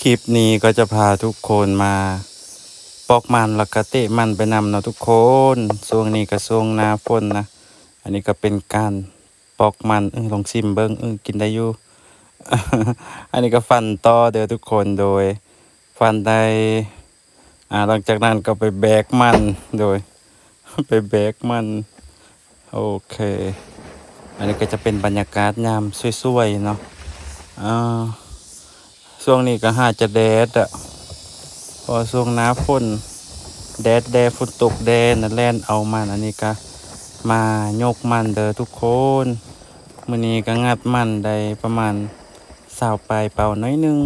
ຄລິບນີ້ກໍຈະພາທຸກຄົນມາປອກມັນ ແລ້ວກໍເຕະມັນໄປນຳເນາະທຸກຄົນ. ຊ່ວງນີ້ກໍຊ່ວງໜ້າຝົນນະ. ອັນນີ້ກໍເປັນການປອກມັນ. ເອີ ລອງຊິມເບິ່ງ. ເອີ ກິນໄດ້ຢູ່. ອັນນີ້ກໍຟັນຕໍ່ເດີທຸກຄົນ. ໂດຍ ຟັນໄດ້ ອ່າ ຫຼັງຈາກນັ້ນກໍໄປແບກມັນ. ໂດຍ ໄປແບກມັນ. ໂອເຄ ອັນນີ້ກໍຈະເປັນບັນຍາກາດຍາມສວຍໆເນາະ. ອ່າ ຊ່ວງນີ້ກໍຫາຈະແດດອະ ເພາະວ່າຊ່ວງໜ້າຝົນ ແດດແດ່ ຝົນຕົກແດ່ນະ ແລ່ນເອົາມັນ. ອັນນີ້ກໍມາຍົກມັນເດີທຸກຄົນ. ມື້ນີ້ກໍງັດມັນໄດ້ປະມານຊາວປາຍເປົາໜ້ອຍໜຶ່ງ.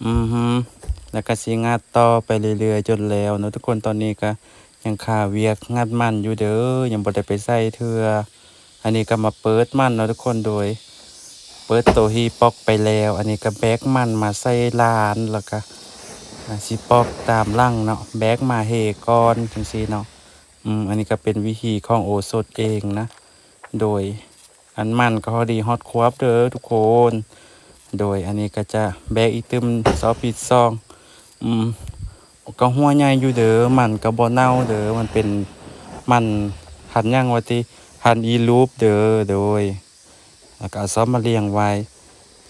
ອືຮຶ ແລ້ວກໍຊິງັດຕໍ່ໄປເລື້ອຍໆຈົນແລ້ວເນາະທຸກຄົນ. ຕອນນີ້ກໍຍັງຄາວຽກງັດມັນຢູ່ເດີ ຍັງບໍ່ໄດ້ໄປໃສ່ເທື່ອ. ອັນນີ້ກໍມາເປີດມັນເນາະທຸກຄົນ. ໂດຍ ເປີດໂຕທີ່ປອກໄປແລ້ວ. ອັນນີ້ກໍແບກມັນມາໃສ່ລານ ແລ້ວກໍ ອ່າ ຊິປອກຕາມຫຼັງເນາະ ແບກມາເຮກ່ອນ ຈັ່ງຊີ້ເນາະ. ອືມ ອັນນີ້ກໍເປັນວິທີຂອງໂອສົດເອງນະ. ໂດຍ ອັນມັນກໍພໍດີຮອດຄວບເດີທຸກຄົນ. ໂດຍ ອັນນີ້ກໍຈະແບກອີກຕື່ມ ຊອບອີກສອງ. ອືມ ກໍຫົວໃຫຍ່ຢູ່ເດີ ມັນກໍບໍ່ເນົ່າເດີ ມັນເປັນມັນພັນຫຍັງວ່າຕິ ພັນອີລູບເດີ. ໂດຍ ແລ້ວກໍເອົາຊອບມາລຽງໄວ້.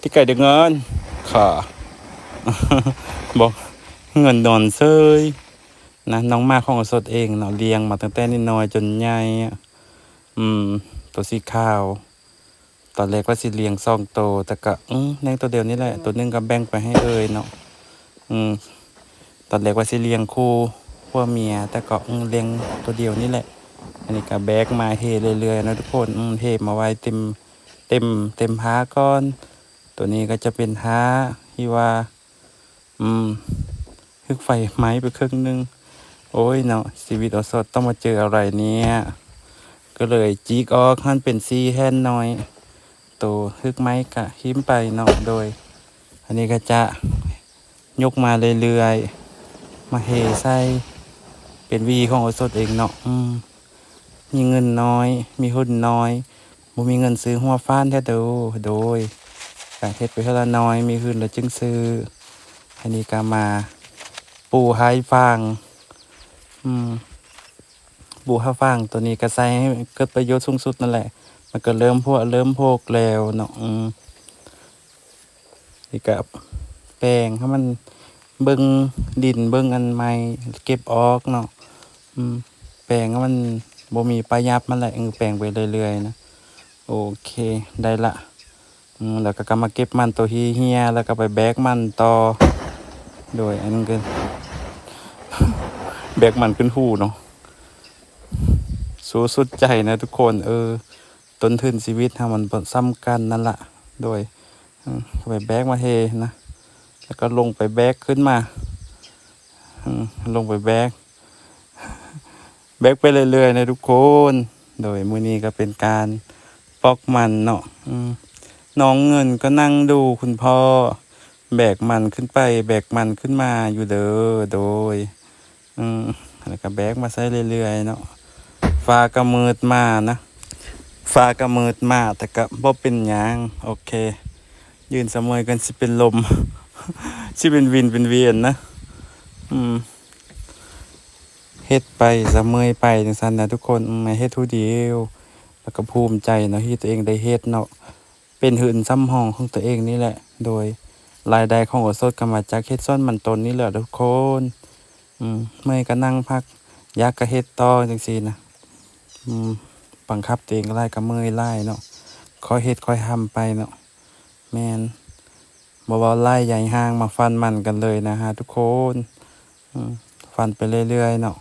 ທີ່ໄກ່ເດີເງິນ ຂາ ບໍ່ ເງິນນອນເຊີຍນະ. ນ້ອງໝາຂອງໂອສົດເອງເນາະ ລ້ຽງມາຕັ້ງແຕ່ນ້ອຍໆຈົນໃຫຍ່ອະ. ອືມ ໂຕສີຂາວ ຕອນແລກວ່າຊິລ້ຽງສອງໂຕ ແຕ່ກໍ ອືມ ລ້ຽງໂຕດຽວນີ້ແຫຼະ. ໂຕໜຶ່ງກໍແບ່ງໄປໃຫ້ເອື້ອຍເນາະ. ອືມ ຕອນແລກວ່າຊິລ້ຽງຄູ່ຜົວເມຍ ແຕ່ກໍ ອືມ ລ້ຽງໂຕດຽວນີ້ແຫຼະ. ອັນນີ້ກໍແບກມາເຮເລື້ອຍໆເນາະທຸກຄົນ. ອືມ ເຮມາໄວ້ເຕັມ ເຕັມ ເຕັມພາກ່ອນ. ໂຕນີ້ກໍຈະເປັນພາທີ່ວ່າ ອືມ ຮຶກໄຟໄໝ້ໄປເຄິ່ງໜຶ່ງ. ໂອ້ຍເນາະ ຊີວິດໂອສົດຕ້ອງມາເຈີອະໄລເນີ້ຍ. ກໍເລີຍຈີກອອກ ຫັ້ນເປັນສີ່ແຜ່ນນ້ອຍ ໂຕຮຶກໄໝ້ກະຖິ້ມໄປເນາະ. ໂດຍ ອັນນີ້ກໍຈະຍົກມາເລື້ອຍໆ ມາເຮໃສ່ ເປັນວິທີຂອງໂອສົດເອງເນາະ. ອືມ ມີເງິນນ້ອຍ ມີທຶນນ້ອຍ ບໍ່ມີເງິນຊື້ຫົວຟານແທ້ໂດ. ໂດຍ ກະເຮັດໄປເທື່ອລະໜ້ອຍ ມີທຶນລະຈຶ່ງຊື້. ອັນນີ້ກະມາປູໃຫ້ຟາງ ອືມ ປູໃຫ້ຟາງ. ໂຕນີ້ກະໃຊ້ໃຫ້ເກີດປະໂຫຍດສູງສຸດນັ້ນແຫຼະ. ມັນກະເລີ່ມພົວເລີ່ມໂພກແລ້ວເນາະ. ອືມ ນີ້ກະແປງໃຫ້ມັນ ເບິ່ງດິນເບິ່ງອັນໃໝ່ ເກັບອອກເນາະ. ອືມ ແປງໃຫ້ມັນບໍ່ມີປາຫຍັບມັນແຫຼະ. ເອີ ແປງໄປເລື້ອຍໆນະ. ໂອເຄ ໄດ້ລະ. ອືມ ແລ້ວກໍກັບມາເກັບມັນໂຕທີ່ເຫ່ຍ ແລ້ວກໍໄປແບກມັນຕໍ່. ໂດຍ ອັນນີ້ກໍ ແບກມັນຂຶ້ນຫູເນາະ. ສູ້ສຸດໃຈນະທຸກຄົນ. ເອີ ຕົ້ນທຶນຊີວິດເຮົາມັນບໍ່ສ່ຳກັນນັ້ນລະ. ໂດຍ ອືມ ໄປແບກມາເທນະ ແລ້ວກໍລົງໄປແບກຂຶ້ນມາ. ອືມ ລົງໄປແບກ ແບກໄປເລື້ອຍໆນະທຸກຄົນ. ໂດຍ ມື້ນີ້ກໍເປັນການປອກມັນເນາະ. ອືມ ນ້ອງເງິນກໍນັ່ງດູຄຸນພໍ່ ແບກມັນຂຶ້ນໄປແບກມັນຂຶ້ນມາຢູ່ເດີ. ໂດຍ ອືມ ແລ້ວກໍແບກມາໃສ່ເລື້ອຍໆເນາະ. ຟ້າກໍມືດມານະ ຟ້າກໍມືດມາ ແຕ່ກໍບໍ່ເປັນຫຍັງ. ໂອເຄ ຢືນສະເໝີຍກັນ ຊິເປັນລົມ ຊິເປັນວິນເປັນວຽນນະ. ອືມ ເຮັດໄປສະເໝີຍໄປຈັ່ງຊັ້ນນະທຸກຄົນ. ອືມ ເຮັດຜູ້ດຽວ ແລ້ວກໍພູມໃຈເນາະ ທີ່ຕົວເອງໄດ້ເຮັດເນາະ. ເປັນເຮືອນຊຳຮອງຂອງຕົວເອງນີ້ແຫຼະ. ໂດຍ ລາຍໄດ້ຂອງໂອສົດກໍມາຈາກເຮັດສວນມັນຕົ້ນນີ້ແຫຼະທຸກຄົນ. ອືມ ເມື່ອຍກໍນັ່ງພັກ ຢາກກໍເຮັດຕໍ່ຈັ່ງຊີ້ນະ. ອືມ ບັງຄັບຕົວເອງຫຼາຍກໍເມື່ອຍຫຼາຍເນາະ. ຄ່ອຍເຮັດຄ່ອຍທຳໄປເນາະ. ແມ່ນ ບໍ່ເວົ້າຫຼາຍໃຫຍ່ຫ່າງ ມາຟັນມັນກັນເລີຍນະຮະທຸກຄົນ. ອືມ ຟັນໄປເລື້ອຍໆເນາະ.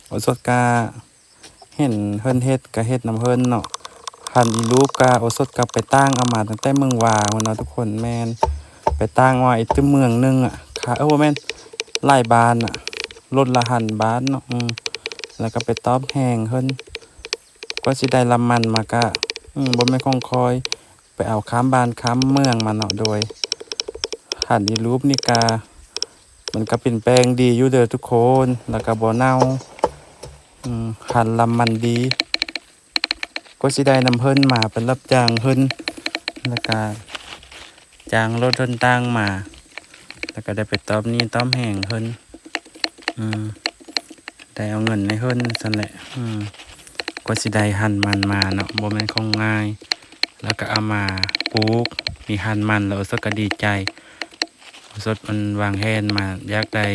ໂອສົດກະ ເຫັນເພິ່ນເຮັດກະເຮັດນຳເພິ່ນເນາະ. ຄັນອີລູບກະໂອສົດກະໄປຕ່າງເອົາມາຕັ້ງແຕ່ເມືອງວາພຸ້ນເນາະທຸກຄົນ. ແມ່ນ ໄປຕ່າງມາອີກຕື່ມເມືອງໜຶ່ງອະ ຄ່າ ເອີ ບໍ່ແມ່ນ ຫຼາຍບ້ານອະ ລົດລະພັນບາດເນາະ. ອືມ ແລ້ວກະໄປຕອບແຮງເພິ່ນ ກວ່າຊິໄດ້ລຳມັນມາກະ ອືມ ບໍ່ແມ່ນຂອງຂ້ອຍ ໄປເອົາຂ້າມບ້ານຂ້າມເມືອງມາເນາະ. ໂດຍ ຄັນອີລູບນີ້ກະ ມັນກະເປັນແປ້ງດີຢູ່ເດີທຸກຄົນ ແລ້ວກະບໍ່ເນົ່າ. ອືມ ຄັນລຳມັນດີ ກວ່າຊິໄດ້ນຳເພິ່ນມາ ໄປຮັບຈ້າງເພິ່ນ ແລ້ວກະຈ້າງລົດເດີນທາງມາ. ກໍໄດ້ໄປຕອບໜີ້ຕອບແຮງເພິ່ນ ອືມ ໄດ້ເອົາເງິນໃຫ້ເພິ່ນຊັ້ນແຫຼະ ອືມ ກວ່າຊິໄດ້ຮັນມັນມາເນາະ ບໍ່ແມ່ນຂອງງ່າຍ ແລ້ວກໍເອົາມາປູກ ມີຮັນມັນ ແລ້ວໂອສົດກໍດີໃຈ ໂອສົດມັນວາງແຜນມາ ຢາກໄດ້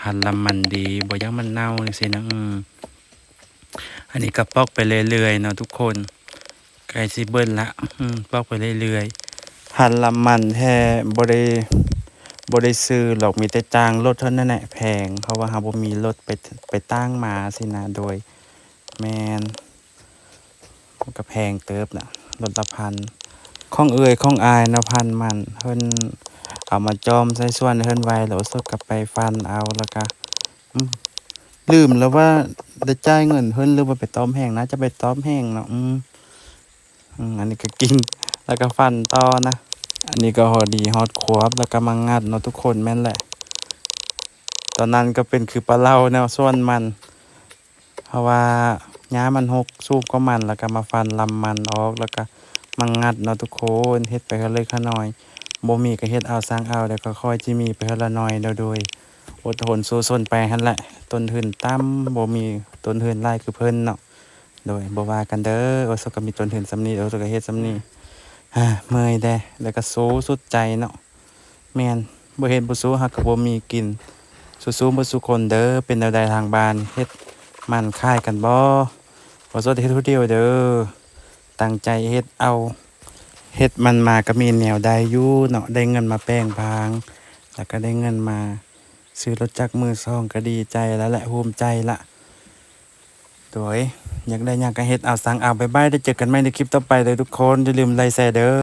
ຮັນລຳມັນດີ ບໍ່ຢາກມັນເນົ່າຈັ່ງຊີ້ນະ ອືມ ອັນນີ້ກໍປອກໄປເລື້ອຍໆເນາະທຸກຄົນ ໃກ້ຊິເບິດລະ ອືມ ປອກໄປເລື້ອຍໆ ຮັນລຳມັນແທ້ ບໍ່ໄດ້ ບໍ່ໄດ້ຊື້ຫຼອກ ມີແຕ່ຈ້າງລົດເທົ່ານັ້ນແຫຼະ ແພງ ເພາະວ່າເຮົາບໍ່ມີລົດໄປ ໄປຕາງມາຊີ້ນະ ໂດຍ ແມ່ນ ມັນກໍແພງເຕີບນະ ລົດລະພັນ ຂອງເອື້ອຍຂອງອ້າຍນະ ພັນມັນ ເພິ່ນເອົາມາຈອມໃສ່ສວນເຮືອນໄວ້ ແລ້ວໂອສົດກໍໄປຟັນເອົາ ແລ້ວກໍ ອືມ ລືມແລ້ວວ່າໄດ້ຈ່າຍເງິນເພິ່ນ ຫຼືວ່າໄປຕອບແຮງ ໜ້າຈະໄປຕອບແຮງເນາະ ອືມ ອືມ ອັນນີ້ກໍກິນ ແລ້ວກໍຝັນຕໍ່ນະ ອັນນີ້ກໍພໍດີຮອດຄວບ ແລ້ວກໍມາງັດເນາະທຸກຄົນ ແມ່ນແຫຼະ ຕອນນັ້ນກໍເປັນຄືປາເຫຼົ່າແນວສວນມັນ ເພາະວ່າຫຍ້າມັນຫົກ ສູບກໍມັນ ແລ້ວກໍມາຟັນລຳມັນອອກ ແລ້ວກໍມາງັດເນາະທຸກຄົນ ເຮັດໄປເທື່ອເລັກເທື່ອນ້ອຍ ບໍ່ມີກໍເຮັດເອົາສ້າງເອົາ ແລ້ວກໍຄ່ອຍຊິມີໄປເທື່ອລະໜ້ອຍ ໂດຍ ໂດຍ ອົດທົນສູ້ຊົນໄປຫັ້ນແຫຼະ ຕົ້ນທຶນຕ່ຳ ບໍ່ມີຕົ້ນທຶນຫຼາຍຄືເພິ່ນເນາະ ໂດຍ ບໍ່ວ່າກັນເດີ ໂອສົດກໍມີຕົ້ນທຶນສ່ຳນີ້ ໂອສົດກໍເຮັດສ່ຳນີ້ ເມື່ອຍແດ່ ແລ້ວກໍສູ້ສຸດໃຈເນາະ ແມ່ນ ບໍ່ເຮັດບໍ່ສູ້ເຮົາກໍບໍ່ມີກິນ ສູ້ໆເບິດສູ່ຄົນເດີ ເປັນແນວໃດທາງບ້ານ ເຮັດມັນຂາຍກັນບໍ່? ໂອສົດເຮັດຜູ້ດຽວເດີ ຕັ້ງໃຈເຮັດເອົາ ເຮັດມັນມາກໍມີແນວໄດ້ຢູ່ເນາະ ໄດ້ເງິນມາແປງພາງ ແລ້ວກໍໄດ້ເງິນມາຊື້ລົດຈັກມືສອງ ກໍດີໃຈແລ້ວແຫຼະ ພູມໃຈລະ ໂດຍ ຢາກໄດ້ຫຍັງກໍເຮັດເອົາ ສ້າງເອົາ ບາຍບາຍ ໄດ້ເຈີກັນໃໝ່ໃນຄລິບຕໍ່ໄປເດີທຸກຄົນ ຢ່າລືມໄລແຊເດີ.